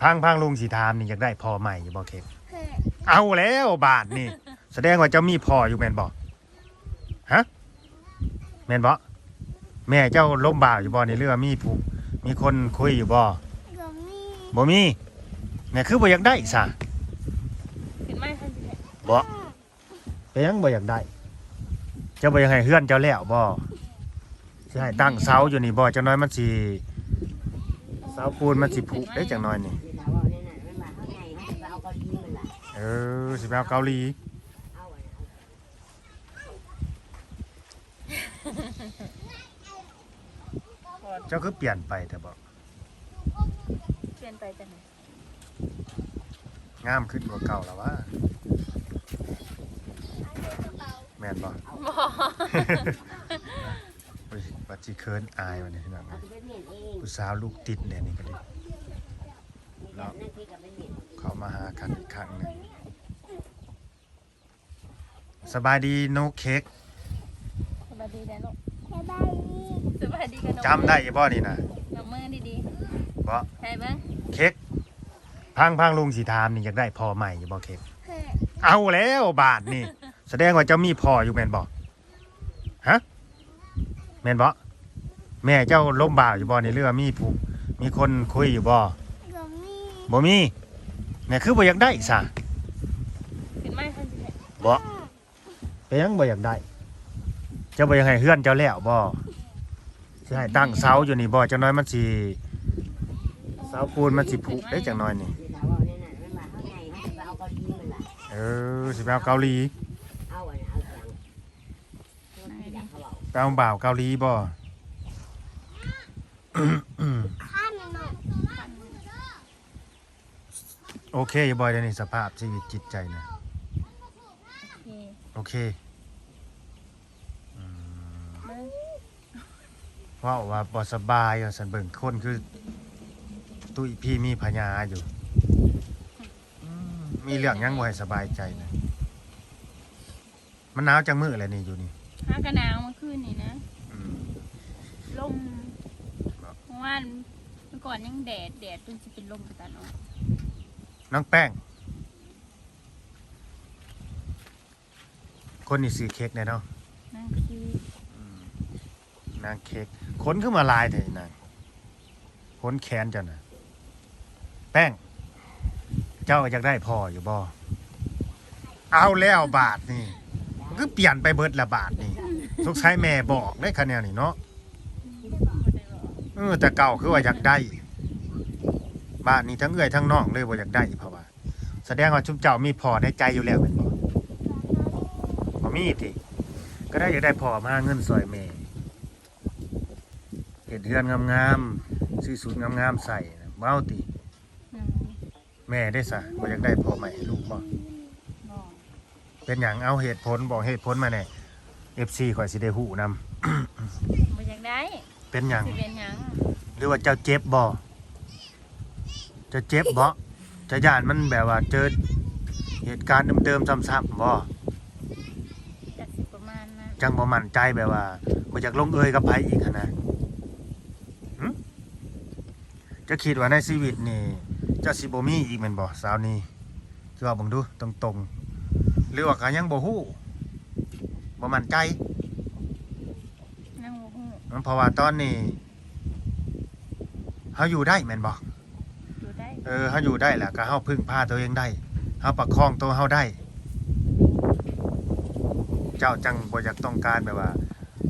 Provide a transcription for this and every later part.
ພັງ ພັງ ລຸງຊິຖາມນີ້ ຢາກໄດ້ພໍ່ໃໝ່ຢູ່ບໍ່ເຄັກ? ເອີ ເອົາແລ້ວບາດນີ້ ສະແດງວ່າເຈົ້າມີພໍ່ຢູ່ແມ່ນບໍ່? ຮະ? ແມ່ນບໍ່? ແມ່ເຈົ້າລົມບ່າວຢູ່ບໍ່ນີ້ ຫຼືວ່າມີຜູ້ ມີຄົນຄຸຍຢູ່ບໍ່? ບໍ່ມີ ບໍ່ມີ. ແມ່ຄືບໍ່ຢາກໄດ້ຊະ? ຂຶ້ນມາ ບໍ່ ເປັນຫຍັງບໍ່ຢາກໄດ້? ເຈົ້າບໍ່ຢາກໃຫ້ເຮືອນເຈົ້າແລ້ວບໍ່? ຊິໃຫ້ຕັ້ງເສົາຢູ່ນີ້ບໍ່? ຈັກໜ້ອຍມັນຊິ ເສົາປູນມັນຊິຜຸເດ້ ຈັກໜ້ອຍນີ້. ເອີ ຊິໄປເອົາເກົາຫຼີ. ເຈົ້າຄືປ່ຽນໄປແທ້ບໍ? ປ່ຽນໄປຈັ່ງໃດ? ງາມຂຶ້ນກວ່າເກົ່າລະຫວາ? ແມ່ນບໍ່? ບໍ່. ໂອ້ຍ ບັດຊິເຂີນອາຍບັດນີ້ພີ່ນ້ອງເອີຍ. ຜູ້ສາວລູກຕິດແດ່ນີ້ກໍດີເນາະ. ເຂົ້າມາຫາກັນອີກຄັ້ງໜຶ່ງ. ສະບາຍດີນົກເຄັກ. ສະບາຍດີແດ່ລູກ. ສະບາຍດີ. ສະບາຍດີກັນ. ຈຳໄດ້ຢູ່ບໍ່ນີ້ນະ? ຍົກມືດີໆ. ບໍ່ ໃສ່ເບິ່ງ. ເຄັກ ພັງ ພັງ ລຸງຊິຖາມນີ້ ຢາກໄດ້ພໍ່ໃໝ່ຢູ່ບໍ່ເຄັກ? ເອີ ເອົາແລ້ວບາດນີ້ ສະແດງວ່າເຈົ້າມີພໍ່ຢູ່ແມ່ນບໍ່? ຮະ? ແມ່ນບໍ່? ແມ່ເຈົ້າລົມບ່າວຢູ່ບໍ່ນີ້ ຫຼືວ່າມີຜູ້ ມີຄົນຄຸຍຢູ່ບໍ່? ບໍ່ມີ ບໍ່ມີ. ແມ່ຄືບໍ່ຢາກໄດ້ຊະ? ຂຶ້ນມາ ບໍ່ ເປັນຫຍັງບໍ່ຢາກໄດ້? ເຈົ້າບໍ່ຢາກໃຫ້ເຮືອນເຈົ້າແລ້ວບໍ່? ຊິໃຫ້ຕັ້ງເສົາຢູ່ນີ້ບໍ່? ຈັກໜ້ອຍມັນຊິ ເສົາປູນມັນຊິຜຸເດ້ ຈັກໜ້ອຍນີ້. ເອີ ຊິໄປເອົາເກົາຫຼີ. ໄປເອົາບ່າວເກົາຫຼີບໍ່? ໂອເຄຢູ່ບໍ່ດຽວນີ້ ສະພາບຊີວິດຈິດໃຈນະ? ໂອເຄ ໂອເຄ. ອືມ ເບິ່ງ ເວົ້າວ່າບໍ່ສະບາຍວ່າຊັ້ນ. ເບິ່ງຄົນຄືຕຸ້ຍພີມີພະຍາຢູ່. ອືມ ມີເລື່ອງຫຍັງບໍ່ໃຫ້ສະບາຍໃຈນະ? ມັນໜາວຈັກມື້ແລ້ວນີ້ຢູ່ນີ້? ຫາກະໜາວເມື່ອຄືນນີ້ນະ. ອືມ ລົມ ເມື່ອວານ ເມື່ອກ່ອນຍັງແດດ ແດດຈົນຊິເປັນລົມປະຕານອອກ. ນ້ອງແປ້ງ ຄົນນີ້ຊື່ເຄັກແດ່ເນາະ. ນາງເຄັກ ອືມ ນາງເຄັກ. ຂົນຄືມາຫຼາຍແທ້ນາງ? ຂົນແຂນເຈົ້ານະ. ແປ້ງ ເຈົ້າຢາກໄດ້ພໍ່ຢູ່ບໍ່? ເອົາແລ້ວບາດນີ້ ມັນຄືປ່ຽນໄປເບິດລະບາດນີ້. ສົງໄສແມ່ບອກເດ້ຄະແນວນີ້ເນາະ. ເອີ ແຕ່ເກົ່າຄືວ່າຢາກໄດ້ ບາດນີ້ທັງເອື້ອຍທັງນ້ອງເລີຍບໍ່ຢາກໄດ້ ເພາະວ່າ ສະແດງວ່າຊຸມເຈົ້າມີພໍ່ໃນໃຈຢູ່ແລ້ວແມ່ນບໍ່? ບໍ່ມີຕິ? ກໍໄດ້ ຢາກໄດ້ພໍ່ມາຫາເງິນຊ່ອຍແມ່ ເຮັດເຮືອນງາມໆ ຊື້ຊຸດງາມໆໃສ່ນະ ບໍ່ເອົາຕິ? ອືມ ແມ່ເດ້ຊະ ບໍ່ຢາກໄດ້ພໍ່ໃໝ່ໃຫ້ລູກບໍ່? ບໍ່. ເປັນຫຍັງ? ເອົາເຫດຜົນ ບອກເຫດຜົນມາແດ່ ເອັຟຊີຂ້ອຍຊິໄດ້ຮູ້ນຳ. ບໍ່ຢາກໄດ້. ເປັນຫຍັງ? ຊິເປັນຫຍັງ? ຫຼືວ່າເຈົ້າເຈັບບໍ່? ເຈົ້າເຈັບບໍ່? ເຈົ້າຢ້ານມັນແບບວ່າເຈີເຫດການເດີມໆຊ້ຳໆບໍ່? ຈັກຊິປະມານນັ້ນ. ຈັ່ງບໍ່ໝັ້ນໃຈ ແບບວ່າບໍ່ຢາກລົງເອີຍກັບໃຜອີກຫັ້ນນະ. ຫຶ? ເຈົ້າຄິດວ່າໃນຊີວິດນີ້ ເຈົ້າຊິບໍ່ມີອີກແມ່ນບໍ່ ສາວນີ? ເຈົ້າເວົ້າເບິ່ງດູຕົງໆ ຫຼືວ່າກໍຍັງບໍ່ຮູ້ ບໍ່ໝັ້ນໃຈ? ຍັງບໍ່ຮູ້. ເພາະວ່າຕອນນີ້ເຮົາຢູ່ໄດ້ແມ່ນບໍ່? ຢູ່ໄດ້. ເອີ ເຮົາຢູ່ໄດ້ແລ້ວກໍເຮົາເພິ່ງພາຕົວເອງໄດ້ ເຮົາປະຄອງຕົວເຮົາໄດ້. ເຈົ້າຈັ່ງບໍ່ຢາກຕ້ອງການແບບວ່າ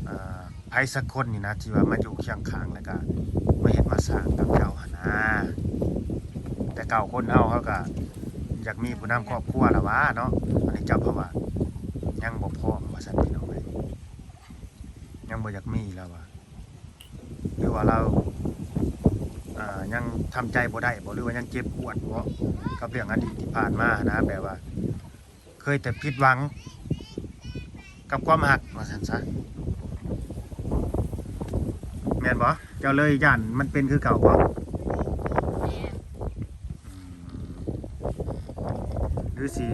ອ່າ ໃຜສັກຄົນນີ້ນະ ທີ່ວ່າມາຢູ່ຄຽງຂ້າງ ແລ້ວກະມາເຮັດມາສ້າງກັບເຈົ້າຫັ້ນນາ. ແຕ່ເກົ່າຄົນເຮົາ ເຮົາກະຢາກມີຜູ້ນຳຄອບຄົວລະຫວາເນາະ. ອັນນີ້ເຈົ້າເພາະວ່າຍັງບໍ່ພ້ອມວ່າຊັ້ນ ພີ່ນ້ອງເອີຍ ຍັງບໍ່ຢາກມີລະຫວາ. ຫຼືວ່າລາວ ອ່າ ຍັງທຳໃຈບໍ່ໄດ້ບໍ ຫຼືວ່າຍັງເຈັບປວດບໍ ກັບເລື່ອງອະດີດທີ່ຜ່ານມາຫັ້ນນະ ແບບວ່າ ເຄີຍແຕ່ຜິດຫວັງກັບຄວາມຮັກວ່າຊັ້ນຊະ ແມ່ນບໍ່? ເຈົ້າເລີຍຢ້ານມັນເປັນຄືເກົ່າບໍ່? ແມ່ນ. ອືມ ຫຼືຊິ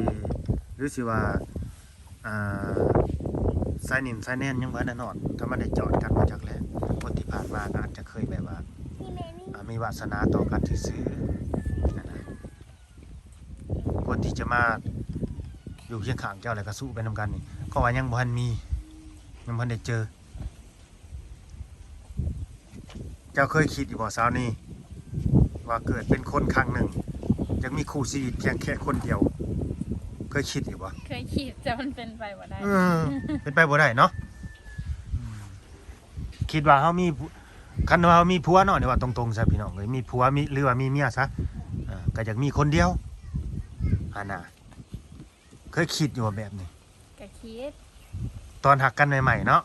ຫຼືຊິວ່າ ອ່າ ສາຍໜິ້ນສາຍແນນຍັງບໍ່ທັນໄດ້ນອນ ກໍມັນໄດ້ຈອດກັນບໍ່ຈັກແຫຼະ. ຄົນທີ່ຜ່ານມາກໍອາດຈະເຄີຍແບບວ່າ ອ່າ ມີວາສະໜາຕໍ່ກັນຊື່ໆ ຫັ້ນນະ. ຈະມາຢູ່ຄຽງຂ້າງເຈົ້າ ແລ້ວກໍສູ້ໄປນຳກັນນີ້ ເພາະວ່າຍັງບໍ່ທັນມີ ຍັງບໍ່ທັນໄດ້ເຈີ. ເຈົ້າເຄີຍຄິດຢູ່ບໍ່ ສາວນີ ວ່າເກີດເປັນຄົນຄັ້ງໜຶ່ງ ຢາກມີຄູ່ຊີວິດພຽງແຄ່ຄົນດຽວ? ເຄີຍຄິດຢູ່ບໍ່? ເຄີຍຄິດ ແຕ່ມັນເປັນໄປບໍ່ໄດ້. ເອີ ເປັນໄປບໍ່ໄດ້ເນາະ. ອືມ ຄິດວ່າເຮົາມີ ຄັນວ່າເຮົາມີຜົວເນາະ ນີ້ເວົ້າຕົງໆຊະພີ່ນ້ອງເອີຍ ມີຜົວ ມີ ຫຼືວ່າມີເມຍຊະ ເອີ ກໍຢາກມີຄົນດຽວຫັ້ນນະ. ເຄີຍຄິດຢູ່ບໍ່ແບບນີ້? ກໍຄິດ ຕອນຮັກກັນໃໝ່ໆເນາະ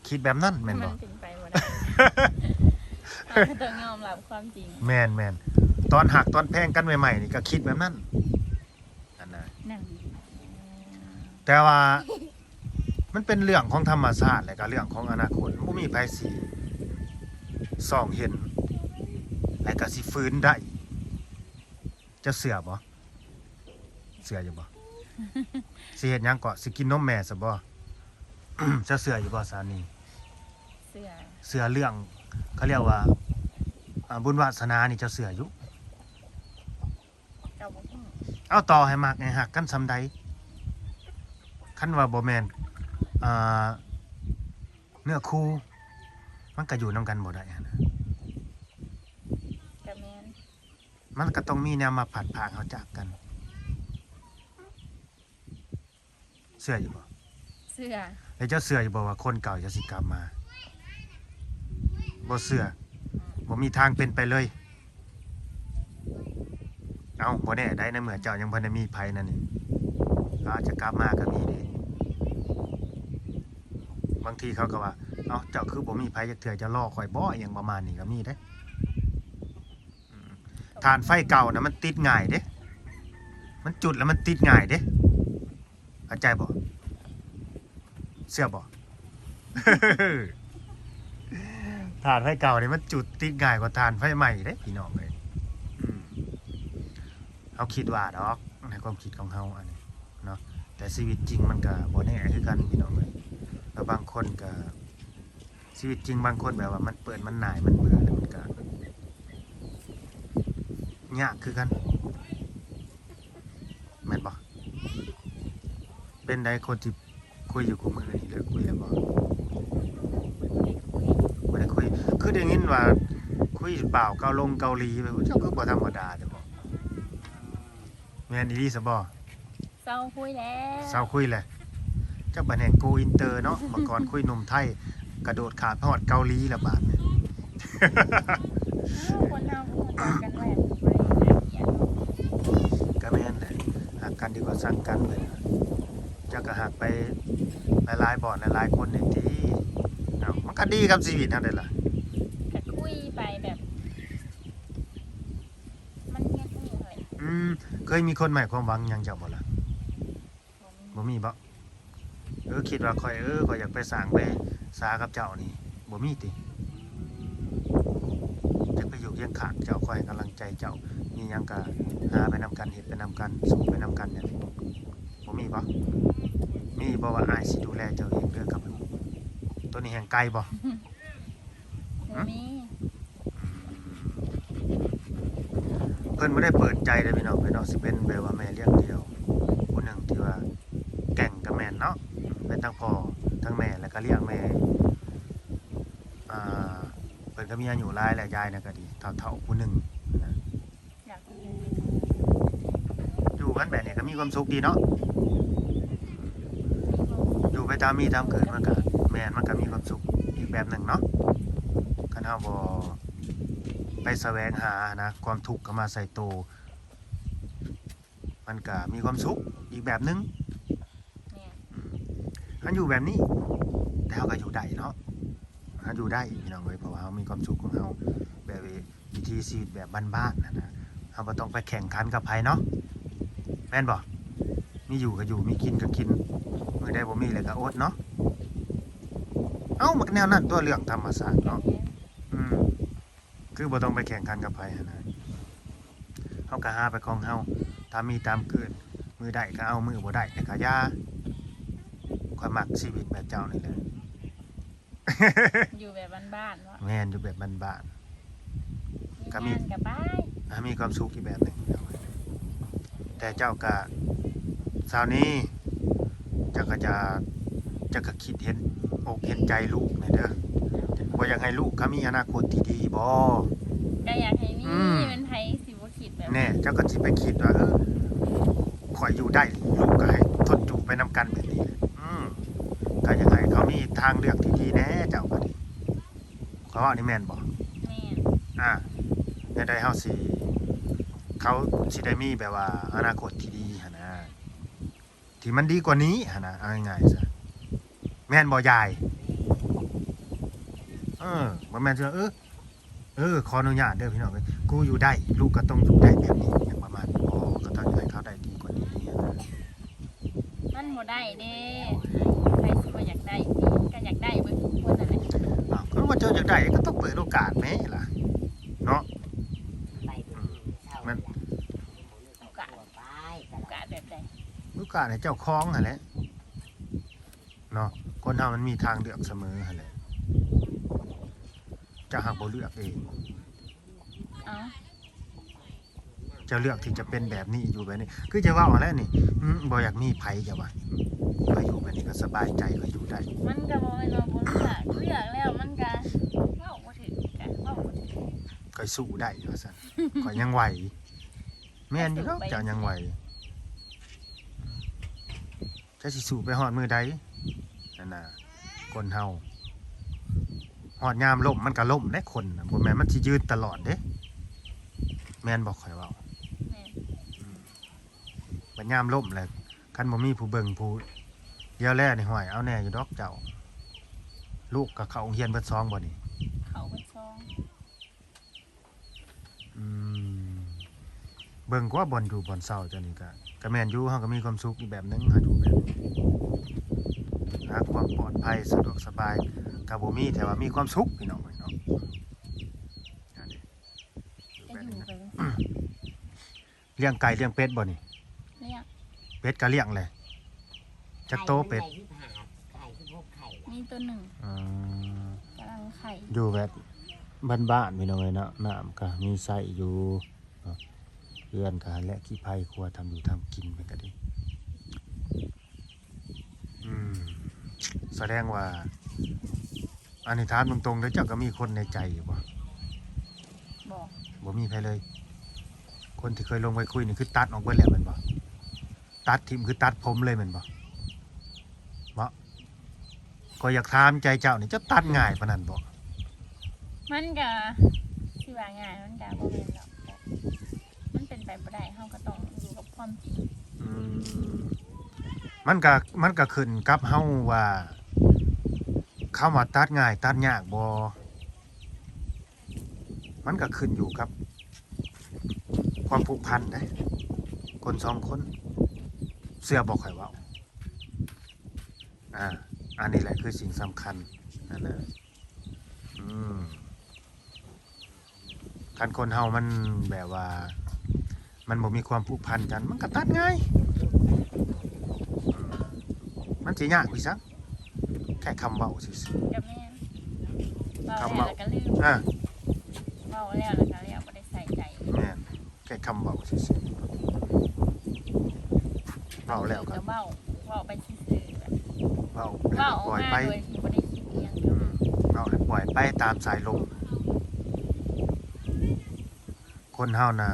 ຄິດແບບນັ້ນແມ່ນບໍ່? ມັນເປັນໄປບໍ່ໄດ້ ເຮົາກໍຕ້ອງຍອມຮັບຄວາມຈິງ. ແມ່ນໆ ຕອນຮັກຕອນແພງກັນໃໝ່ໆນີ້ກໍຄິດແບບນັ້ນຫັ້ນນະ. ແຕ່ວ່າມັນເປັນເລື່ອງຂອງທຳມະຊາດ ແລະກໍເລື່ອງຂອງອະນາຄົດ ບໍ່ມີໃຜຊິສ່ອງເຫັນ ແລະກໍຊິຝືນໄດ້. ເຈົ້າເຊື່ອບໍ່? ເຊື່ອຢູ່ບໍ່? ຊິເຮັດຫຍັງເກາະ? ຊິກິນນົມແມ່ຊະບໍ່? ເຈົ້າເຊື່ອຢູ່ບໍ່ ສາວນີ? ເຊື່ອ ເຊື່ອເລື່ອງ ເຂົາເອີ້ນວ່າ ອາ ບຸນວາສະໜານີ້ ເຈົ້າເຊື່ອຢູ່? ກໍບໍ່ຮູ້. ເອົາ ຕໍ່ໃຫ້ມັກໃຫ້ຮັກກັນສ່ຳໃດ ຄັນວ່າບໍ່ແມ່ນ ອາ ເນື້ອຄູ່ ມັນກໍຢູ່ນຳກັນບໍ່ໄດ້ຫັ້ນນະ. ກໍແມ່ນ ມັນກໍຕ້ອງມີແນວມາພັດພາກເຮົາຈາກກັນ. ເຊື່ອຢູ່ບໍ່? ເຊື່ອ. ແລ້ວເຈົ້າເຊື່ອຢູ່ບໍ່ວ່າຄົນເກົ່າຈະຊິກັບມາ? ບໍ່ເຊື່ອ. ອືມ ບໍ່ມີທາງເປັນໄປເລີຍ. ເອົ້າ ບໍ່ແນ່ໃດ໋ ໃນເມື່ອເຈົ້າຍັງບໍ່ໄດ້ມີໃຜນັ້ນນີ້ ອາດຈະກັບມາກໍມີເດ້. ບາງທີເຂົາກໍວ່າ ເອົ້າ ເຈົ້າຄືບໍ່ມີໃຜຈັກເທື່ອ ເຈົ້າລໍຂ້ອຍບໍ ອີ່ຫຍັງປະມານນີ້ກໍມີເດ້. ອືມ ຖ່ານໄຟເກົ່ານະ ມັນຕິດງ່າຍເດ້ ມັນຈຸດແລ້ວມັນຕິດງ່າຍເດ້ ເຂົ້າໃຈບໍ່? ເຊື່ອບໍ່? ຖ່ານໄຟເກົ່ານີ້ມັນຈຸດຕິດງ່າຍກວ່າຖ່ານໄຟໃໝ່ເດ້ພີ່ນ້ອງເອີຍ. ອືມ ເຮົາຄິດວ່າດອກ ໃນຄວາມຄິດຂອງເຮົາອັນນີ້ເນາະ ແຕ່ຊີວິດຈິງມັນກໍບໍ່ແນ່ຄືກັນພີ່ນ້ອງເອີຍ. ແລ້ວບາງຄົນກໍ ຊີວິດຈິງບາງຄົນແບບວ່າມັນເປື້ອນ ມັນໜ່າຍ ມັນເບື່ອ ແລ້ວມັນກໍຍາກຄືກັນ ແມ່ນບໍ່? ເປັນໃດ ຄົນທີ່ຄຸຍຢູ່ຄູ່ມື້ນີ້ ເລີກຄຸຍແລ້ວບໍ່? ບໍ່ໄດ້ຄຸຍ. ຄືໄດ້ຍິນວ່າຄຸຍບ່າວເກົາລົງເກົາຫຼີ ເຈົ້າຄືບໍ່ທຳມະດາແທ້ບໍ? ແມ່ນອີ່ຫຼີຊະບໍ? ເຊົາຄຸຍແລ້ວ ເຊົາຄຸຍແລ້ວ. ເຈົ້າບັດແຮ່ງໂກອິນເຕີເນາະ ເມື່ອກ່ອນຄຸຍໜຸ່ມໄທ ກະໂດດຂ້າມໄປຮອດເກົາຫຼີແລ້ວບາດນີ້. ເອົ້າ ຄົນເຮົາບໍ່ຮູ້ຈັກກັນແລ້ວ ກໍແມ່ນແຫຼະ ຮັກກັນດີກວ່າຊັງກັນ. ເຈົ້າກໍຮັກໄປຫຼາຍໆບ່ອນຫຼາຍໆຄົນນີ້ຕິ. ເອົ້າ ມັນກໍດີກັບຊີວິດເຮົາເດ້ລະ ກໍຄຸຍໄປແບບ ມັນຮຽນຮູ້ເຮີ້ຍ. ອືມ ເຄີຍມີຄົນໃຫ້ຄວາມຫວັງຫຍັງເຈົ້າບໍ່ລະ? ບໍ່ມີ. ບໍ່ມີບໍ? ເອີ ຄິດວ່າຂ້ອຍ ເອີ ຂ້ອຍຢາກໄປສ້າງໄປສາກັບເຈົ້ານີ້ ບໍ່ມີຕິ? ຢາກໄປຢູ່ຄຽງຂ້າງເຈົ້າ ຄອຍໃຫ້ກຳລັງໃຈເຈົ້າ ມີຫຍັງກະຫາໄປນຳກັນ ເຮັດໄປນຳກັນ ສູ້ໄປນຳກັນ ແບບນີ້ ບໍ່ມີບໍ? ມີບໍ່ວ່າ ອ້າຍຊິດູແລເຈົ້າເອງເດີກັບລູກ? ໂຕນີ້ແຮ່ງໄກບໍ? ບໍ່ມີ. ເພິ່ນບໍ່ໄດ້ເປີດໃຈເດ້ພີ່ນ້ອງເອີຍເນາະ ຊິເປັນແບບວ່າແມ່ລ້ຽງດຽວຜູ້ໜຶ່ງທີ່ວ່າແກ່ງກໍແມ່ນເນາະ ເປັນທັງພໍ່ທັງແມ່ ແລ້ວກໍລ້ຽງແມ່ ອ່າ ເພິ່ນກໍມີອາຍຸຫຼາຍແລ້ວ ຍາຍນະກໍດີ ເຖົ້າໆຜູ້ໜຶ່ງນະ. ຢາກຢູ່ ຢູ່ກັນແບບນີ້ກໍມີຄວາມສຸກດີເນາະ ຢູ່ໄປຕາມມີຕາມເກີດ ມັນກໍແມ່ນ ມັນກໍມີຄວາມສຸກອີກແບບໜຶ່ງເນາະ ຄັນເຮົາບໍ່ໄປສະແຫວງຫານະ ຄວາມທຸກກໍມາໃສ່ໂຕ ມັນກໍມີຄວາມສຸກອີກແບບໜຶ່ງ. ແມ່ນ ອືມ ຄັນຢູ່ແບບນີ້ ແຕ່ເຮົາກໍຢູ່ໄດ້ເນາະ ເຮົາຢູ່ໄດ້ພີ່ນ້ອງເອີຍ ເພາະວ່າເຮົາມີຄວາມສຸກຂອງເຮົາ ແບບ ວິຖີຊີວິດແບບບ້ານໆຫັ້ນນະ ເຮົາບໍ່ຕ້ອງໄປແຂ່ງຂັນກັບໃຜເນາະ ແມ່ນບໍ່? ມີຢູ່ກໍຢູ່ ມີກິນກໍກິນ ມື້ໃດບໍ່ມີແລ້ວກໍອົດເນາະ. ເອົ້າ ມັນແນວນັ້ນຕົວະ ເລື່ອງທຳມະຊາດເນາະ. ອືມ ຄືບໍ່ຕ້ອງໄປແຂ່ງຂັນກັບໃຜຫັ້ນນະ ເຮົາກໍຫາໄປຂອງເຮົາ ຕາມມີຕາມເກີດ ມື້ໄດ້ກໍເອົາ ມື້ບໍ່ໄດ້ແລ້ວກໍຢ່າ. ຂ້ອຍມັກຊີວິດແບບເຈົ້ານີ້ແຫຼະ. ຢູ່ແບບບ້ານໆເນາະ. ແມ່ນ ຢູ່ແບບບ້ານໆ ມີ ກໍມີ ງານກໍໄປ ອ່າ ມີຄວາມສຸກອີກແບບໜຶ່ງ ແຕ່ ແຕ່ເຈົ້າກະ ຊາວນີ້ ເຈົ້າກະຈະ ເຈົ້າກະຄິດເຫັນອົກເຫັນໃຈລູກແດ່ເດີ ບໍ່ຢາກໃຫ້ລູກເຂົາມີອະນາຄົດທີ່ດີບໍ? ກະຢາກໃຫ້ມີ ອືມ ແມ່ນໃຜຊິບໍ່ຄິດແບບ ແນ່ ເຈົ້າກະຊິໄປຄິດວ່າ ເອີ ຂ້ອຍຢູ່ໄດ້ ລູກກະໃຫ້ທົນຢູ່ໄປນຳກັນແບບນີ້ແຫຼະ ອືມ ກະຢາກໃຫ້ເຂົາມີທາງເລືອກທີ່ດີແດ່ ເຈົ້າກະດີ ຂ້ອຍເວົ້ານີ້ແມ່ນບໍ່? ແມ່ນ ອາ ແນວໃດເຮົາຊິ ເຂົາຊິໄດ້ມີແບບວ່າອະນາຄົດທີ່ດີຫັ້ນນະ ທີ່ມັນດີກວ່ານີ້ຫັ້ນນະ ເອົາງ່າຍໆຊະ ແມ່ນບໍ່ຍາຍ? ເອີ ບໍ່ແມ່ນຊິວ່າ ເອີ ເອີ ຂໍອະນຸຍາດເດີພີ່ນ້ອງເອີຍ ກູຢູ່ໄດ້ ລູກກະຕ້ອງຢູ່ໄດ້ແບບນີ້ ຫຍັງປະມານນີ້ ບໍ່ ກະຕ້ອງໃຫ້ເຂົາໄດ້ດີກວ່ານີ້ຫັ້ນນະ. ມັນບໍ່ໄດ້ເດ້ ໃຜຊິບໍ່ຢາກໄດ້ຕິ ມັນກະຢາກໄດ້ເບິດທຸກຄົນຫັ້ນແຫຼະ. ອ້າວ ຄັນວ່າເຈົ້າຢາກໄດ້ກະຕ້ອງເປີດໂອກາດແມ້ລະເນາະ ໄປເບິ່ງເຊົ້າ ແມ່ນ ໂອກາດ ໂອກາດແບບໃດ? ໂອກາດໃຫ້ເຈົ້າຄອງຫັ້ນແຫຼະເນາະ ຄົນເຮົາມັນມີທາງເລືອກສະເໝີຫັ້ນແຫຼະ ເຈົ້າຫາກບໍ່ເລືອກເອງ. ເອົ້າ ເຈົ້າເລືອກທີ່ຈະເປັນແບບນີ້ ຢູ່ແບບນີ້ ຄືຈະເວົ້າຫັ້ນແຫຼະນີ້ ອືມ ບໍ່ຢາກມີໃຜ ເຈົ້າວ່າ ຂ້ອຍຢູ່ແບບນີ້ກະສະບາຍໃຈ ຂ້ອຍຢູ່ໄດ້. ມັນກະບໍ່ແມ່ນວ່າບໍ່ເລືອກ ເລືອກແລ້ວມັນກະເວົ້າບໍ່ຖືກ ກະເວົ້າບໍ່ຖືກ ຂ້ອຍສູ້ໄດ້ວ່າຊັ້ນ ຂ້ອຍຍັງໄຫວ ແມ່ນຢູ່ດອກ ເຈົ້າຍັງໄຫວ. ຈັກຊິສູ້ໄປຮອດມື້ໃດຫັ້ນນະ ຄົນເຮົາ ຮອດຍາມລົ້ມມັນກະລົ້ມເດ້ ຄົນນະ ບໍ່ແມ່ນມັນຊິຢືນຕະຫຼອດເດ້ ແມ່ນບໍ່ ຂ້ອຍເວົ້າ? ແມ່ນ ອືມ ບັດຍາມລົ້ມແລ້ວ ຄັນບໍ່ມີຜູ້ເບິ່ງຜູ້ລຽວແລນີ້ ຫ້ວຍ ເອົາແນ່ຢູ່ດອກເຈົ້າ ລູກກະເຂົ້າໂຮງຮຽນເບິດສອງບໍ່ນີ້? ເຂົ້າເບິດສອງ. ອືມ ເບິ່ງກວ່າບ່ອນຢູ່ບ່ອນເຊົາເຈົ້ານີ້ກະ ກະແມ່ນຢູ່ ເຮົາກະມີຄວາມສຸກອີກແບບໜຶ່ງ ເຮົາຢູ່ແບບນີ້ ຫາຄວາມປອດໄພ ສະດວກສະບາຍກະບໍ່ມີ ແຕ່ວ່າມີຄວາມສຸກ ພີ່ນ້ອງເອີຍເນາະ ອັນນີ້ ກະຢູ່ໄປ ລ້ຽງໄກ່ລ້ຽງເປັດບໍ່ນີ້? ລ້ຽງ ເປັດກະລ້ຽງແຫຼະ ຈັກໂຕເປັດ? ໄກ່ມັນໄດ້ສິບຫ້າ ໄຂ່ ສິບຫົກໄຂ່ລະ ມີໂຕໜຶ່ງ ອືມ ກຳລັງໄຂ່ ຢູ່ແບບບ້ານໆ ພີ່ນ້ອງເອີຍເນາະ ນ້ຳກະມີໃຊ້ຢູ່ເນາະ ເຮືອນກະຫັ້ນແຫຼະ ຂີ້ໄພຄົວ ທຳຢູ່ທຳກິນເພິ່ນກະດີ. ອືມ ສະແດງວ່າ ອັນນີ້ຖາມຕົງໆເດີ ເຈົ້າກະມີຄົນໃນໃຈຢູ່ບໍ່? ບໍ່ ບໍ່ມີໃຜເລີຍ ຄົນທີ່ເຄີຍລົງໄປຄຸຍນີ້ ຄືຕັດອອກເບິດແລ້ວແມ່ນບໍ່? ຕັດຖິ້ມ ຄືຕັດຜົມເລີຍແມ່ນບໍ່? ບໍ່ ຂ້ອຍຢາກຖາມໃຈເຈົ້ານີ້ ເຈົ້າຕັດງ່າຍປານນັ້ນບໍ່? ມັນກະ ຊິວ່າງ່າຍ ມັນກະບໍ່ແມ່ນດອກ ມັນເປັນໄປບໍ່ໄດ້ ເຮົາກະຕ້ອງຢູ່ກັບຄວາມຈິງ. ອືມ ມັນກະ ມັນກະຂຶ້ນກັບເຮົາວ່າ ຄຳວ່າຕັດງ່າຍຕັດຍາກບໍ່ ມັນກະຂຶ້ນຢູ່ກັບຄວາມຜູກພັນເດ້ ຄົນສອງຄົນ ເຊື່ອບໍ່ຂ້ອຍເວົ້າ? ອາ ອັນນີ້ແຫຼະຄືສິ່ງສຳຄັນຫັ້ນນະ ອືມ ຄັນຄົນເຮົາມັນແບບວ່າ ມັນບໍ່ມີຄວາມຜູກພັນກັນ ມັນກະຕັດງ່າຍ ມັນຊິຍາກໄປຫຍັງ ແຄ່ຄຳເວົ້າຊື່ໆ ກະແມ່ນ ເວົ້າແລ້ວກະລືມ ອາ ເວົ້າແລ້ວກະແລ້ວ ບໍ່ໄດ້ໃສ່ໃຈ ແມ່ນ ແຄ່ຄຳເວົ້າຊື່ໆ ເວົ້າແລ້ວກະ ກະເວົ້າ ເວົ້າໄປຊື່ໆ ແບບ ເວົ້າ ເວົ້າອອກມາ ແລ້ວກະປ່ອຍໄປ ໂດຍທີ່ບໍ່ໄດ້ຄິດອີ່ຫຍັງ ອືມ ເວົ້າແລ້ວປ່ອຍໄປຕາມສາຍລົມ ຄົນເຮົານະ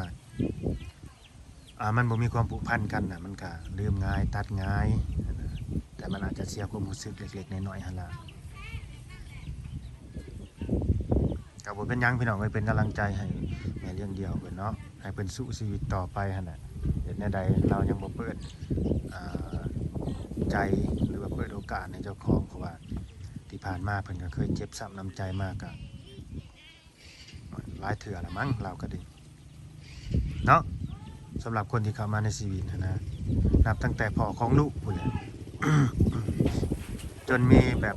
ອາ ມັນບໍ່ມີຄວາມຜູກພັນກັນນະ ມັນກະລືມງ່າຍ ຕັດງ່າຍ ແຕ່ມັນອາດຈະເສຍຄວາມຮູ້ສຶກເລັກໆນ້ອຍໆຫັ້ນລະ ກະບໍ່ເປັນຫຍັງພີ່ນ້ອງເອີຍ ເປັນກຳລັງໃຈໃຫ້ແມ່ລ້ຽງດ່ຽວເພິ່ນເນາະ ໃຫ້ເພິ່ນສູ້ຊີວິດຕໍ່ໄປຫັ້ນແຫຼະ ເຮັດແນວໃດລາວຍັງບໍ່ເປີດ ອາ ໃຈ ຫຼືວ່າເປີດໂອກາດໃຫ້ເຈົ້າຂອງ ເພາະວ່າທີ່ຜ່ານມາເພິ່ນກະເຄີຍເຈັບຊ້ຳນ້ຳໃຈມາ ກະ ຫຼາຍເທື່ອລະມັ້ງ ລາວກະດີເນາະ ສຳລັບຄົນທີ່ເຂົ້າມາໃນຊີວິດຫັ້ນນະ ນັບຕັ້ງແຕ່ພໍ່ຂອງລູກພຸ້ນແຫຼະ ຈົນມີແບບ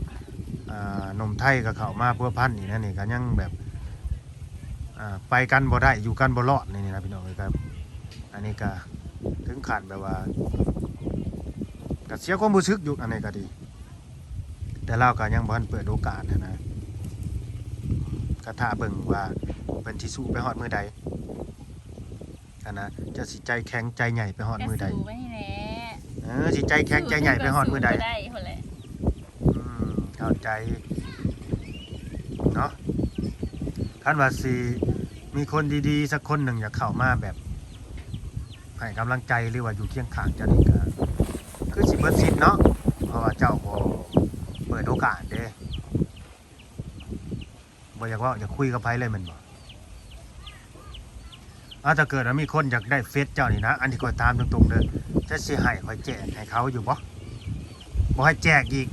ເອີ ໜຸ່ມໄທກະເຂົ້າມາພົວພັນອີກ ອັນນີ້ກະຍັງແບບ ເອີ ໄປກັນບໍ່ໄດ້ ຢູ່ກັນບໍ່ລອດ ນີ້ນະພີ່ນ້ອງເອີຍ ກະ ອັນນີ້ກະເຖິງຂັ້ນແບບວ່າ ກະເສຍຄວາມຮູ້ສຶກຢູ່ ອັນນີ້ກະດີ ແຕ່ລາວກະຍັງບໍ່ທັນເປີດໂອກາດຫັ້ນນະ ກະຖ້າເບິ່ງວ່າເພິ່ນຊິສູ້ໄປຮອດມື້ໃດ ຫັ້ນນະ ເຈົ້າຊິໃຈແຂງໃຈໃຫຍ່ໄປຮອດມື້ໃດ? ກໍສູ້ໄປນີ້ແຫຼະ. ເອີ ຊິໃຈແຂງໃຈໃຫຍ່ໄປຮອດມື້ໃດ? ສູ້ຈົນກວ່າສູ້ບໍ່ໄດ້ພຸ້ນແຫຼະ. ອືມ ເຂົ້າໃຈເນາະ. ຄັນວ່າຊິມີຄົນດີໆ ສັກຄົນໜຶ່ງຢາກເຂົ້າມາແບບໃຫ້ກຳລັງໃຈ ຫຼືວ່າຢູ່ຄຽງຂ້າງເຈົ້ານີ້ ກໍຄືຊິເບິດສິດເນາະ ເພາະວ່າເຈົ້າບໍ່ເປີດໂອກາດເດ້. ບໍ່ຢາກເວົ້າຢາກຄຸຍກັບໃຜເລີຍແມ່ນບໍ່? ອາ ຖ້າເກີດວ່າມີຄົນຢາກໄດ້ເຟສເຈົ້ານີ້ນະ ອັນທີ່ຂ້ອຍຖາມຕົງໆເດີ ເຈົ້າຊິໃຫ້ຂ້ອຍແຈກໃຫ້ເຂົາຢູ່ບໍ່? ບໍ່ໃຫ້ແຈກອີກ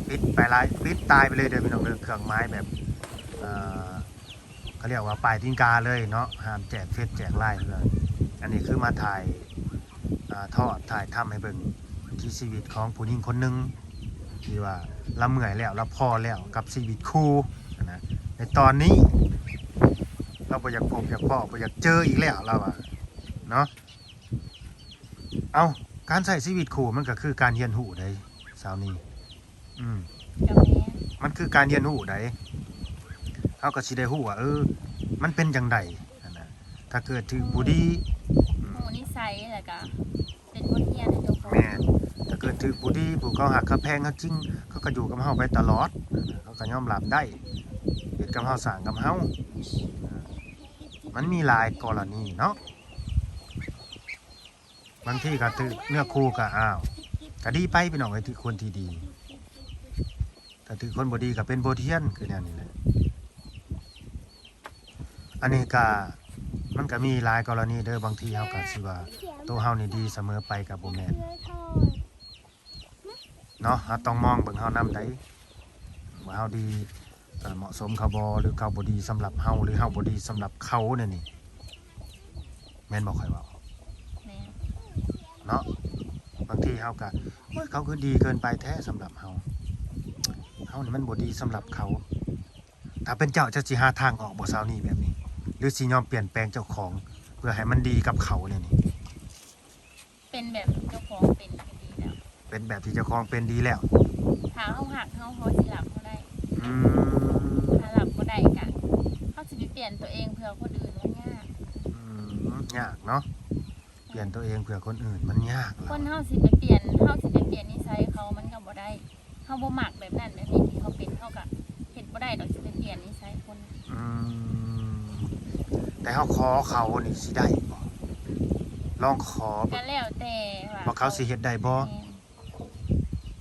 ປິດໄປລະ ປິດຕາຍໄປເລີຍເດີພີ່ນ້ອງເດີ. ເຄື່ອງໝາຍແບບ ເອີ ເຂົາຮຽກວ່າປ້າຍຕີນກາເລີຍເນາະ ຫ້າມແຈກເຟສແຈກລາຍເລີຍ. ອັນນີ້ຄືມາຖ່າຍ ອ່າ ທອດ ຖ່າຍທຳໃຫ້ເບິ່ງວິຖີຊີວິດຂອງຜູ້ຍິງຄົນໜຶ່ງ ທີ່ວ່າລາວເມື່ອຍແລ້ວ ລາວພໍແລ້ວກັບຊີວິດຄູ່ຫັ້ນນະ. ໃນຕອນນີ້ລາວບໍ່ຢາກພົບຢາກພໍ້ ບໍ່ຢາກເຈີອີກແລ້ວ ລາວວ່າເນາະ. ເອົ້າ ການໃຊ້ຊີວິດຄູ່ມັນກໍຄືການຮຽນຮູ້ໃດ໋ ສາວນີ. ອືມ ກໍແມ່ນ ມັນຄືການຮຽນຮູ້ໃດ໋ ເຮົາກໍຊິໄດ້ຮູ້ວ່າ ເອີ ມັນເປັນຈັ່ງໃດຫັ້ນນະ. ຖ້າເກີດຖືກຜູ້ດີ ອືມ ຮູ້ນິໄສ ແລ້ວກໍເປັນບົດຮຽນໃຫ້ເຈົ້າຂອງ. ແມ່ນ ຖ້າເກີດຖືກຜູ້ດີ ຜູ້ເຂົາຮັກເຂົາແພງເຮົາຈິງ ເຂົາກໍຢູ່ກັບເຮົາໄປຕະຫຼອດ ເຂົາກໍຍອມຮັບໄດ້ ເຮັດກັບເຮົາ ສ້າງກັບເຮົາ. ມັນມີຫຼາຍກໍລະນີເນາະ. ບາງທີກໍຖືກເນື້ອຄູ່ກໍ ອ້າວ ກໍດີໄປພີ່ນ້ອງເອີຍ ຖືກຄົນທີ່ດີ. ຖ້າຖືກຄົນບໍ່ດີກໍເປັນບົດຮຽນ ຄືແນວນີ້ແຫຼະ. ອັນນີ້ກໍ ມັນກໍມີຫຼາຍກໍລະນີເດີ ບາງທີເຮົາກໍຊິວ່າໂຕເຮົານີ້ດີສະເໝີໄປກໍບໍ່ແມ່ນເນາະ. ເຮົາຕ້ອງມອງເບິ່ງເຮົານຳໃດ໋ ວ່າເຮົາດີ ເອີ ເໝາະສົມເຂົາບໍ່ ຫຼືເຂົາບໍ່ດີສຳລັບເຮົາ ຫຼືເຮົາບໍ່ດີສຳລັບເຂົາແນວນີ້ ແມ່ນບໍ່ຂ້ອຍເວົ້າ? ແມ່ນ ເນາະ. ບາງທີເຮົາກໍ ໂອ້ຍ ເຂົາຄືດີເກີນໄປແທ້ສຳລັບເຮົາ ເຮົານີ້ມັນບໍ່ດີສຳລັບເຂົາ. ຖ້າເປັນເຈົ້າ ເຈົ້າຊິຫາທາງອອກບໍ່ ສາວນີ ແບບນີ້ ຫຼືຊິຍອມປ່ຽນແປງເຈົ້າຂອງ ເພື່ອໃຫ້ມັນດີກັບເຂົາແນວນີ້? ເປັນແບບເຈົ້າຂອງເປັນກໍດີແລ້ວ ເປັນແບບທີ່ເຈົ້າຂອງເປັນດີແລ້ວ. ຖ້າເຮົາຮັກເຮົາ ເຮົາຊິຮັບເຮົາໄດ້. ອືມ ຖ້າຮັບບໍ່ໄດ້ກະ ເຮົາຊິໄປປ່ຽນຕົວເອງເພື່ອຄົນອື່ນ ມັນຍາກ. ອືມ ຍາກເນາະ ປ່ຽນຕົວເອງເພື່ອຄົນອື່ນມັນຍາກ. ຄົນເຮົາຊິໄປປ່ຽນ ເຮົາຊິໄປປ່ຽນນິໄສເຂົາ ມັນກໍບໍ່ໄດ້. ເຮົາບໍ່ມັກແບບນັ້ນແບບນີ້ທີ່ເຂົາເປັນ ເຮົາກໍເຮັດບໍ່ໄດ້ດອກ ຊິໄປປ່ຽນນິໄສຄົນ. ອືມ ແຕ່ເຮົາຂໍເຂົານີ້ຊິໄດ້ບໍ່? ລອງຂໍເບິ່ງ ກໍແລ້ວແຕ່ວ່າ ວ່າເຂົາຊິເຮັດໄດ້ບໍ່? ແມ່ນ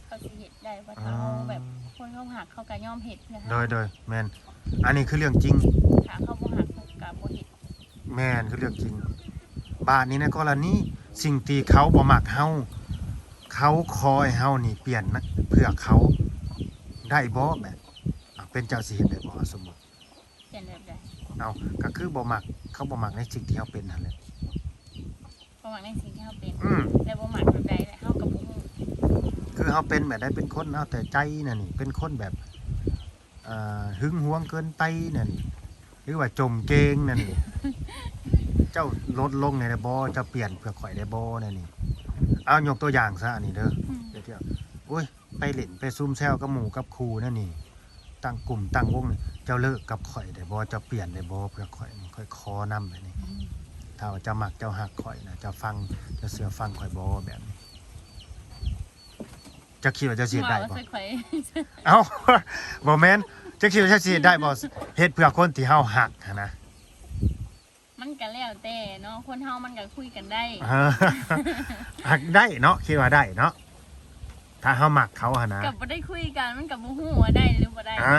ເຂົາຊິເຮັດໄດ້ບໍ່? ຖ້າເຮົາແບບ ອືມ ຄົນເຮົາຮັກ ເຂົາກໍຍອມເຮັດເພື່ອເຮົາ. ໂດຍໆ ແມ່ນ ອັນນີ້ຄືເລື່ອງຈິງ. ຖ້າເຂົາບໍ່ຮັກ ເຂົາກໍບໍ່ເຮັດ. ແມ່ນ ຄືເລື່ອງຈິງ. ບາດນີ້ໃນກໍລະນີສິ່ງທີ່ເຂົາບໍ່ມັກເຮົາ ເຂົາຂໍໃຫ້ເຮົານີ້ປ່ຽນນະ ເພື່ອເຂົາ ໄດ້ບໍ່? ແບບ ອາ ເປັນເຈົ້າຊິເຮັດໄດ້ບໍ່? ສົມມຸດ ປ່ຽນແບບໃດ? ເອົ້າ ກໍຄືບໍ່ມັກ ເຂົາບໍ່ມັກໃນສິ່ງທີ່ເຮົາເປັນຫັ້ນແຫຼະ. ບໍ່ມັກໃນສິ່ງທີ່ເຮົາເປັນ. ອືມ ແລ້ວບໍ່ມັກແບບໃດແຫຼະ ເຮົາກໍບໍ່ຮູ້. ຄືເຮົາເປັນແບບໃດ? ເປັນຄົນເອົາແຕ່ໃຈນະນີ້ ເປັນຄົນແບບ ອ່າ ຫຶງຫວງເກີນໄປນະນີ້ ຫຼືວ່າຈົ່ມເກັ່ງນະນີ້ ເຈົ້າລົດລົງແດ່ໄດ້ບໍ່? ເຈົ້າປ່ຽນເພື່ອຂ້ອຍໄດ້ບໍ່ນະນີ້? ເອົາ ຍົກຕົວຢ່າງຊະ ອັນນີ້ເດີ ອືມ ດຽວ ໂອ້ຍ ໄປຫຼິ້ນໄປຊຸມແຊວກັບໝູ່ກັບຄູ່ນະນີ້ ຕັ້ງກຸ່ມຕັ້ງວົງນີ້ ເຈົ້າເລີກກັບຂ້ອຍໄດ້ບໍ່? ເຈົ້າປ່ຽນໄດ້ບໍ່? ເພື່ອຂ້ອຍນີ້ ຂ້ອຍຂໍນຳແບບນີ້. ອືມ ຖ້າວ່າເຈົ້າມັກເຈົ້າຮັກຂ້ອຍນະ ເຈົ້າຟັງ ເຈົ້າເຊື່ອຟັງຂ້ອຍບໍ່? ແບບນີ້ ເຈົ້າຄິດວ່າເຈົ້າຊິເຮັດໄດ້ບໍ່? ເວົ້າໃສ່ຂ້ອຍ. ເອົ້າ ບໍ່ແມ່ນ ເຈົ້າຄິດວ່າເຈົ້າຊິເຮັດໄດ້ບໍ່? ເຮັດເພື່ອຄົນທີ່ເຮົາຮັກຫັ້ນນະ. ມັນກໍແລ້ວແຕ່ເນາະ ຄົນເຮົາມັນກໍຄຸຍກັນໄດ້. ເອີ ຮັກໄດ້ເນາະ ຄິດວ່າໄດ້ເນາະ ຖ້າເຮົາມັກເຂົາຫັ້ນນະ. ກໍບໍ່ໄດ້ຄຸຍກັນ ມັນກໍບໍ່ຮູ້ວ່າໄດ້ຫຼືບໍ່ໄດ້. ອ່າ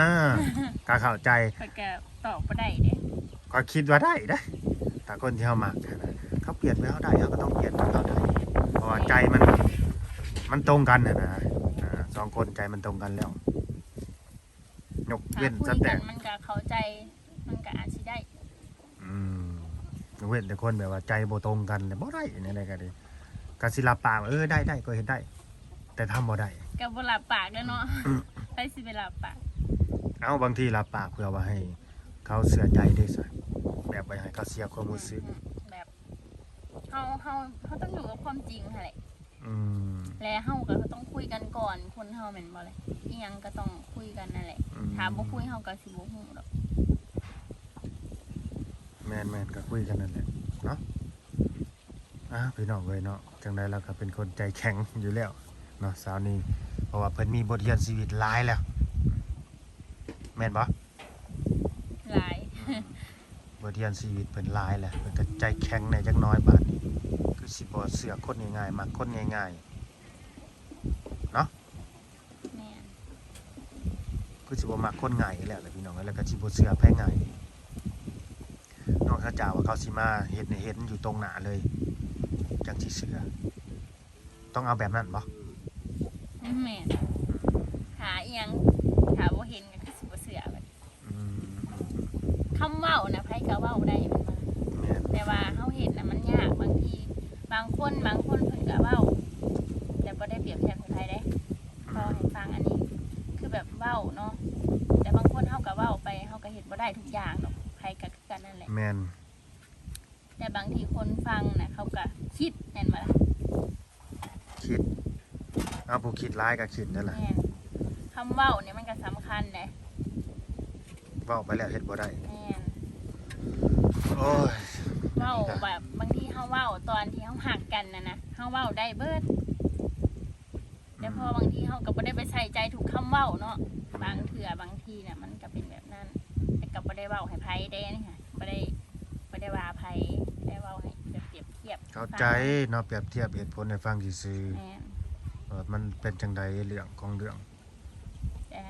ກໍເຂົ້າໃຈ. ຂ້ອຍກໍຕອບບໍ່ໄດ້ເດ້. ຂ້ອຍຄິດວ່າໄດ້ເດ້ ຖ້າຄົນທີ່ເຮົາມັກຫັ້ນນະ ເຂົາປ່ຽນເພື່ອເຮົາໄດ້ ເຮົາກໍຕ້ອງປ່ຽນເພື່ອເຂົາໄດ້ ເພາະວ່າໃຈມັນ ມັນຕົງກັນຫັ້ນນະ. ອ່າ ສອງຄົນໃຈມັນຕົງກັນແລ້ວ ຍົກເວັ້ນ ຖ້າຄຸຍກັນ ສະແຕມ ມັນກໍເຂົ້າໃຈ ມັນກໍອາດຊິໄດ້. ອືມ ຍົກເວັ້ນແຕ່ຄົນແບບວ່າໃຈບໍ່ຕົງກັນ ແລ້ວບໍ່ໄດ້ ແນວໃດກໍດີ ກໍຊິຮັບປາກວ່າ ເອີ ໄດ້ໆ ກໍເຮັດໄດ້ ແຕ່ທຳບໍ່ໄດ້ ກໍບໍ່ຮັບປາກແລ້ວເນາະ. ອືມ ໃຜຊິໄປຮັບປາກ? ເອົ້າ ບາງທີຮັບປາກເພື່ອວ່າໃຫ້ເຂົາເຊື່ອໃຈເດ້ຊະ ແບບວ່າໃຫ້ເຂົາເສຍຄວາມຮູ້ສຶກ. ອືມ ແບບ ເຮົາ ເຮົາ ເຮົາຕ້ອງຢູ່ກັບຄວາມຈິງຫັ້ນແຫຼະ. ອືມ ແລະເຮົາກໍຕ້ອງຄຸຍກັນກ່ອນ ຄົນເຮົາແມ່ນບໍ່ລະ? ອີ່ຫຍັງກໍຕ້ອງຄຸຍກັນນັ້ນແຫຼະ. ອືມ ຖ້າບໍ່ຄຸຍເຮົາກໍຊິບໍ່ຮູ້ດອກ. ແມ່ນໆ ກໍຄຸຍກັນນັ້ນແຫຼະເນາະ. ອ້າວ ພີ່ນ້ອງເອີຍເນາະ, ຈັ່ງໃດລາວກໍເປັນຄົນໃຈແຂງຢູ່ແລ້ວເນາະ ສາວນີ້ ເພາະວ່າເພິ່ນມີບົດຮຽນຊີວິດຫຼາຍແລ້ວ ແມ່ນບໍ່? ຫຼາຍ ອືມ ບົດຮຽນຊີວິດເພິ່ນຫຼາຍແລ້ວ ເພິ່ນກໍໃຈແຂງແດ່ຈັກໜ້ອຍ ບາດນີ້ຄືຊິບໍ່ເຊື່ອຄົນງ່າຍໆ ມັກຄົນງ່າຍໆເນາະ. ແມ່ນ ຄືຊິບໍ່ມັກຄົນງ່າຍອີກແລ້ວແຫຼະ ພີ່ນ້ອງເອີຍ, ແລ້ວກໍຊິບໍ່ເຊື່ອໃຜງ່າຍ. ນອກຈາກວ່າເຂົາຊິມາເຮັດໃຫ້ເຫັນຢູ່ຕົງໜ້າເລີຍ ຈັ່ງຊິເຊື່ອ. ຕ້ອງເອົາແບບນັ້ນບໍ່? ອືມ ແມ່ນ. ຖ້າອີ່ຫຍັງ ຖ້າບໍ່ເຫັນກໍຄືຊິບໍ່ເຊື່ອ. ອືມ ຄຳເວົ້ານະ ໃຜກໍເວົ້າໄດ້ແມ່ນບໍ່? ແມ່ນ. ແຕ່ວ່າເຮົາເຮັດນະ ມັນຍາກ. ບາງທີ ບາງຄົນ ບາງຄົນເພິ່ນກໍເວົ້າ ແຕ່ບໍ່ໄດ້ປຽບທຽບໃຫ້ໃຜເດ້ ອືມ ເວົ້າໃຫ້ຟັງ. ອັນນີ້ຄືແບບເວົ້າເນາະ ແຕ່ບາງຄົນເຮົາກໍເວົ້າໄປ ເຮົາກໍເຮັດບໍ່ໄດ້ທຸກຢ່າງດອກ ໃຜກໍຄືກັນນັ້ນແຫຼະ. ແມ່ນ. ແຕ່ບາງທີຄົນຟັງນະ ເຂົາກໍຄິດແມ່ນບໍ່ລະ? ຄິດ ເອົາ ຜູ້ຄິດຫຼາຍກໍຄິດນັ້ນລະ. ແມ່ນ. ຄຳເວົ້ານີ້ມັນກໍສຳຄັນເດ້ ເວົ້າໄປແລ້ວເຮັດບໍ່ໄດ້. ແມ່ນ. ໂອ້ຍ ເວົ້າແບບບາງທີເຮົາເວົ້າຕອນທີ່ເຮົາຮັກກັນນັ້ນນະ ເຮົາເວົ້າໄດ້ເບິດ ແຕ່ພໍບາງທີເຮົາກໍບໍ່ໄດ້ໄປໃສ່ໃຈທຸກຄຳເວົ້າເນາະ. ແມ່ນ. ບາງເທື່ອບາງທີນະ ມັນກໍເປັນແບບນັ້ນ ແຕ່ກໍບໍ່ໄດ້ເວົ້າໃຫ້ໃຜເດ້ນີ້ ບໍ່ໄດ້ ບໍ່ໄດ້ວ່າໃຜ ແຕ່ເວົ້າໃຫ້ແບບປຽບທຽບ ເຂົ້າໃຈເນາະ ປຽບທຽບເຫດຜົນໃຫ້ຟັງຊື່ໆ. ແມ່ນ. ວ່າມັນເປັນຈັ່ງໃດເລື່ອງຂອງເລື່ອງ. ແຕ່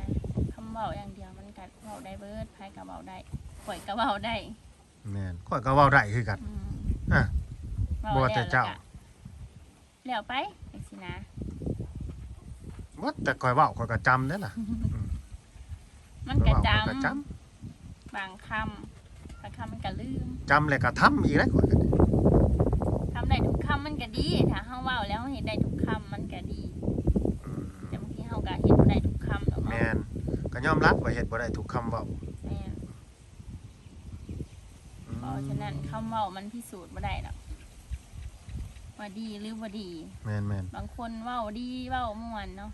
ຄຳເວົ້າຢ່າງດຽວມັນກໍເວົ້າໄດ້ເບິດ ໃຜກໍເວົ້າໄດ້ ຂ້ອຍກໍເວົ້າໄດ້. ແມ່ນ ຂ້ອຍກໍເວົ້າໄດ້ຄືກັນ. ອືມ ອາ ບໍ່ວ່າແຕ່ເຈົ້າ ແລ້ວໄປຈັ່ງຊີ້ນະ. ບໍ່ ແຕ່ຂ້ອຍເວົ້າຂ້ອຍກໍຈຳເດ້ລະ. ອືມ ມັນກໍຈຳ ຂ້ອຍເວົ້າຂ້ອຍກໍຈຳ ບາງຄຳ ບາງຄຳມັນກໍລືມ ຈຳແລ້ວກໍທຳອີກເດ້ຂ້ອຍກໍ. ທຳໄດ້ທຸກຄຳມັນກໍດີ ຖ້າເຮົາເວົ້າແລ້ວເຮົາເຮັດໄດ້ທຸກຄຳມັນກໍດີ. ອືມ ແຕ່ບາງທີເຮົາກໍເຮັດບໍ່ໄດ້ທຸກຄຳດອກເນາະ. ແມ່ນ ກໍຍອມຮັບວ່າເຮັດບໍ່ໄດ້ທຸກຄຳເວົ້າ. ແມ່ນ. ອືມ ເພາະສະນັ້ນຄຳເວົ້າມັນພິສູດບໍ່ໄດ້ດອກວ່າດີຫຼືບໍ່ດີ. ແມ່ນໆ. ບາງຄົນເວົ້າດີເວົ້າມ່ວນເນາະ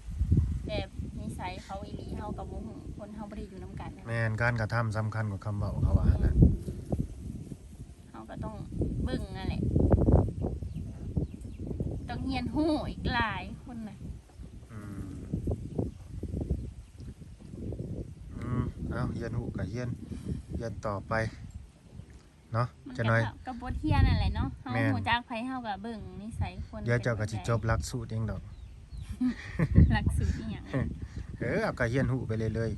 ແຕ່ນິໄສເຂົາອີ່ຫຼີເຮົາກໍບໍ່ຮູ້ ຄົນເຮົາບໍ່ໄດ້ຢູ່ນຳກັນ. ແມ່ນ ການກະທຳສຳຄັນກວ່າຄຳເວົ້າ ເຂົາວ່າຫັ້ນນະ. ແມ່ນ. ເຮົາກໍຕ້ອງເບິ່ງນັ້ນແຫຼະ ຕ້ອງຮຽນຮູ້ອີກຫຼາຍຄົນນະ. ອືມ ອືມ ເອົາ ຮຽນຮູ້ກໍຮຽນ ຮຽນຕໍ່ໄປເນາະ. ມັນ ຈັກໜ້ອຍກໍ ກໍບົດຮຽນນັ້ນແຫຼະເນາະ ເຮົາ ແມ່ນ ຮູ້ຈັກໃຜເຮົາກໍເບິ່ງນິໄສຄົນ. ດຽວເຈົ້າກໍຊິຈົບຫຼັກສູດເອງດອກ. ຫຼັກສູດອີ່ຫຍັງ? ເອີ ເອົາ ກໍຮຽນຮູ້ໄປເລື້ອຍ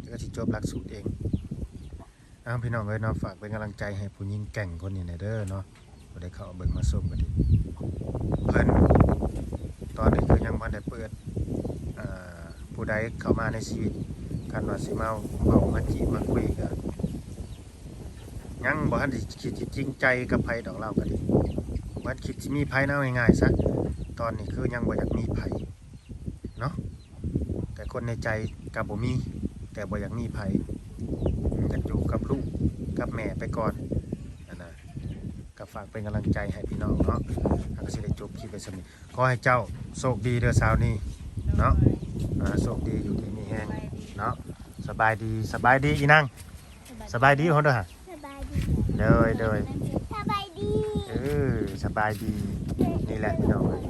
ໆ ດຽວກໍຊິຈົບຫຼັກສູດເອງ. ເອົາ ພີ່ນ້ອງເອີຍເນາະ ຝາກເປັນກຳລັງໃຈໃຫ້ຜູ້ຍິງແກ່ງຄົນນີ້ແດ່ເດີເນາະ ຜູ້ໃດເຂົ້າມາເບິ່ງມາຊົມກໍດີ ເພິ່ນຕອນນີ້ຄືຍັງບໍ່ໄດ້ເປີດ ເອີ ຜູ້ໃດເຂົ້າມາໃນຊີວິດ ຄັນວ່າຊິມາເວົ້າມາຈີບມາຄຸຍກໍຍັງບໍ່ທັນໄດ້ຄິດຊິຈິງໃຈກັບໃຜດອກ ລາວກໍດີ ບໍ່ທັນຄິດຊິມີໃຜນະ ເອົາງ່າຍໆຊະ ຕອນນີ້ຄືຍັງບໍ່ຢາກມີໃຜເນາະ. ແຕ່ຄົນໃນໃຈກໍບໍ່ມີ ແຕ່ບໍ່ຢາກມີໃຜ ກໍຢູ່ກັບລູກກັບແມ່ໄປກ່ອນຫັ້ນນະ. ກໍຝາກເປັນກຳລັງໃຈໃຫ້ພີ່ນ້ອງເນາະ ເຮົາກໍຊິໄດ້ຈົບຄລິບໄວ້ສ່ຳນີ້. ຂໍໃຫ້ເຈົ້າໂຊກດີເດີສາວນີ້ເນາະ. ໂດຍ ອ່າ ໂຊກດີ ຢູ່ດີມີແຮງເນາະ. ສະບາຍດີ ສະບາຍດີອີນາງ. ສະບາຍດີ ສະບາຍດີ ເຮົາເດີຫາ. ສະບາຍດີ ໂດຍ ໂດຍ ສະບາຍດີ. ເອີ ສະບາຍດີ. ນີ້ແຫຼະພີ່ນ້ອງເອີຍ